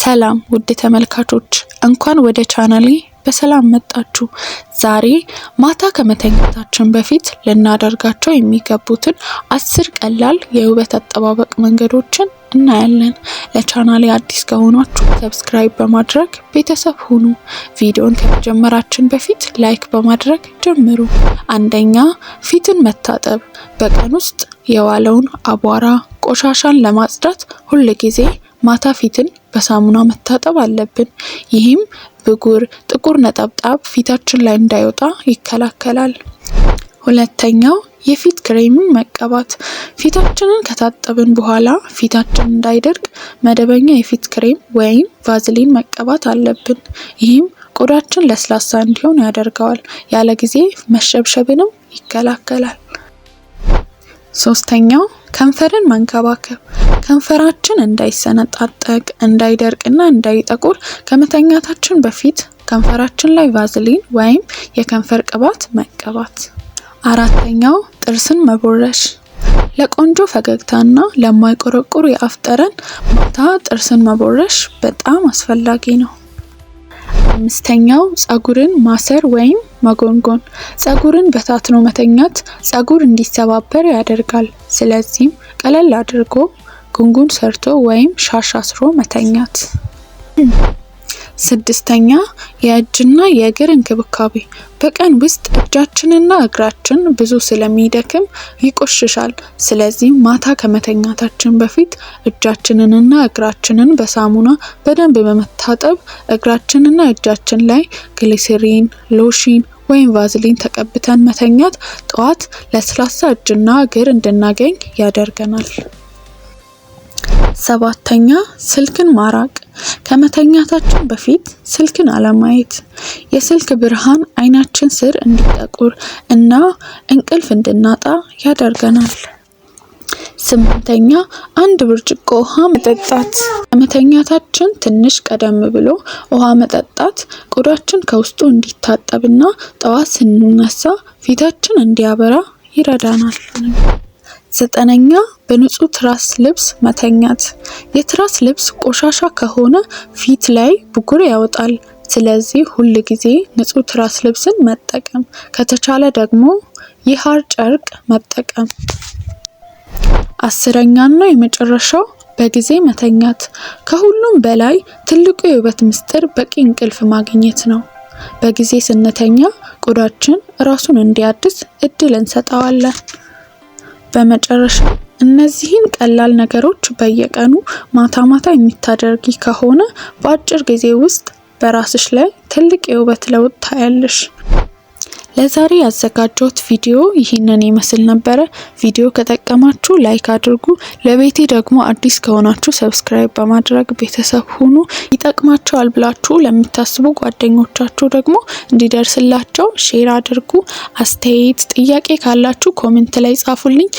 ሰላም ውድ ተመልካቾች፣ እንኳን ወደ ቻናሌ በሰላም መጣችሁ። ዛሬ ማታ ከመተኛታችን በፊት ልናደርጋቸው የሚገቡትን 10 ቀላል የውበት አጠባበቅ መንገዶችን እናያለን። ለቻናሌ አዲስ ከሆናችሁ subscribe በማድረግ ቤተሰብ ሁኑ። ቪዲዮን ከመጀመራችን በፊት like በማድረግ ጀምሩ። አንደኛ፣ ፊትን መታጠብ። በቀን ውስጥ የዋለውን አቧራ፣ ቆሻሻን ለማጽዳት ሁል ጊዜ ማታ ፊትን በሳሙና መታጠብ አለብን። ይህም ብጉር፣ ጥቁር ነጠብጣብ ፊታችን ላይ እንዳይወጣ ይከላከላል። ሁለተኛው፣ የፊት ክሬምን መቀባት። ፊታችንን ከታጠብን በኋላ ፊታችን እንዳይደርቅ መደበኛ የፊት ክሬም ወይም ቫዝሊን መቀባት አለብን። ይህም ቆዳችን ለስላሳ እንዲሆን ያደርገዋል። ያለ ጊዜ መሸብሸብንም ይከላከላል። ሶስተኛው፣ ከንፈርን መንከባከብ። ከንፈራችን እንዳይሰነጣጠቅ፣ እንዳይደርቅና እንዳይጠቁር ከመተኛታችን በፊት ከንፈራችን ላይ ቫዝሊን ወይም የከንፈር ቅባት መቀባት። አራተኛው፣ ጥርስን መቦረሽ። ለቆንጆ ፈገግታና ለማይቆረቁር የአፍ ጠረን ማታ ጥርስን መቦረሽ በጣም አስፈላጊ ነው። አምስተኛው፣ ፀጉርን ማሰር ወይም መጎንጎን። ፀጉርን በታትኖ መተኛት ፀጉር እንዲሰባበር ያደርጋል። ስለዚህም ቀለል አድርጎ ጉንጉን ሰርቶ ወይም ሻሽ አስሮ መተኛት። ስድስተኛ፣ የእጅና የእግር እንክብካቤ። በቀን ውስጥ እጃችንና እግራችን ብዙ ስለሚደክም ይቆሽሻል። ስለዚህ ማታ ከመተኛታችን በፊት እጃችንንና እግራችንን በሳሙና በደንብ በመታጠብ እግራችንና እጃችን ላይ ግሊሰሪን፣ ሎሽን ወይም ቫዝሊን ተቀብተን መተኛት ጠዋት ለስላሳ እጅና እግር እንድናገኝ ያደርገናል። ሰባተኛ፣ ስልክን ማራቅ። ከመተኛታችን በፊት ስልክን አለማየት። የስልክ ብርሃን አይናችን ስር እንዲጠቁር እና እንቅልፍ እንድናጣ ያደርገናል። ስምንተኛ፣ አንድ ብርጭቆ ውሃ መጠጣት። ከመተኛታችን ትንሽ ቀደም ብሎ ውሃ መጠጣት ቆዳችን ከውስጡ እንዲታጠብና ጠዋት ስንነሳ ፊታችን እንዲያበራ ይረዳናል። ዘጠነኛ፣ በንጹህ ትራስ ልብስ መተኛት። የትራስ ልብስ ቆሻሻ ከሆነ ፊት ላይ ብጉር ያወጣል። ስለዚህ ሁል ጊዜ ንጹህ ትራስ ልብስን መጠቀም፣ ከተቻለ ደግሞ የሐር ጨርቅ መጠቀም። 10ኛና የመጨረሻው፣ በጊዜ መተኛት። ከሁሉም በላይ ትልቁ የውበት ምስጢር በቂ እንቅልፍ ማግኘት ነው። በጊዜ ስንተኛ ቆዳችን ራሱን እንዲያድስ እድል እንሰጠዋለን። በመጨረሻ እነዚህን ቀላል ነገሮች በየቀኑ ማታ ማታ የምታደርጊ ከሆነ በአጭር ጊዜ ውስጥ በራስሽ ላይ ትልቅ የውበት ለውጥ ታያለሽ። ለዛሬ ያዘጋጀሁት ቪዲዮ ይህንን ይመስል ነበረ። ቪዲዮ ከጠቀማችሁ like አድርጉ። ለቤቴ ደግሞ አዲስ ከሆናችሁ subscribe በማድረግ ቤተሰብ ሁኑ። ይጠቅማቸዋል ብላችሁ ለምታስቡ ጓደኞቻችሁ ደግሞ እንዲደርስላቸው share አድርጉ። አስተያየት፣ ጥያቄ ካላችሁ comment ላይ ጻፉልኝ።